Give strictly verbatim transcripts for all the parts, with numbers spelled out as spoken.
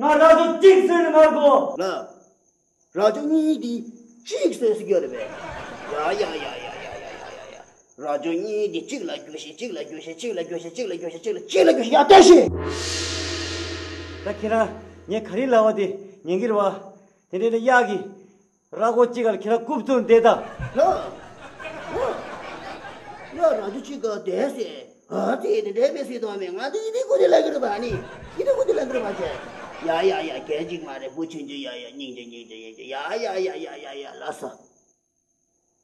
ང་རྭ་ཅོ་གཅིག་བཟོས་ནས་མར་གོ། ལ། རྭ་ཅོ་གཉིས་དེ་གཅིག་བཟོས་སུ་གྱུར་པས། ཡ་ཡ་ཡ། རྭ་ཅོ་གཉིས་དེ་གཅིག་ལ་རྒྱུ་ཞིག་གཅིག་ལ་རྒྱུ་ཞིག་གཅིག་ལ་རྒྱུ་ཞིག་གཅིག་ལ་རྒྱུ་ཞིག་གཅིག་ལ་གཅིག་ལ་རྒྱུ་ཞིག་ཡ་ལྟོས་ཤིག་ད་ཁྱེད་རང་ངས་ག་རེ་ལབ་པ་དེ་ཉན་གྱི་རེད་བ། དེ་འདྲའི་གཡག་གིས། ར་སྒོ་གཅིག་ག་ལ་ཁྱེད་ར་རྐུབ་བཙུགས་བསྡད་དང་། ལོ། ཡ་རང་ཚོ་གཅིག་ག་བསྡད་ཟེར། ཨ་ཙི་དེ་འདྲའི་མི་སྲིད་དོན་མེད། ང་དེ་ཡི་དེ་ཀུ་དེ་ལ་གི་རུ་བ་ནི། ཡི་དེ་ཀུ་དེ་ལ་གི་རུ་བ་ཆེ། ཡ་ཡ་ཡ་གན་གཅིག་མ་རེད། བུ་ཆུང་ཆུང་ཡ་ཡ་སྙིང་རྗེ་སྙིང་རྗེ་སྙིང་རྗེ། ཡ་ཡ་ཡ་ཡ་ཡ་ཡ་ལ་ས།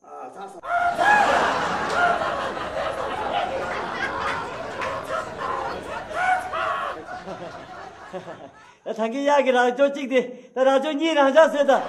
ཨ་ས་ས། ད་ཐང་གི་ཡ་གི་རང་ཅོ་གཅིག་དེ་ད་རང་ཅོ་གཉིས་རང་ཅག་ཟེར་ད།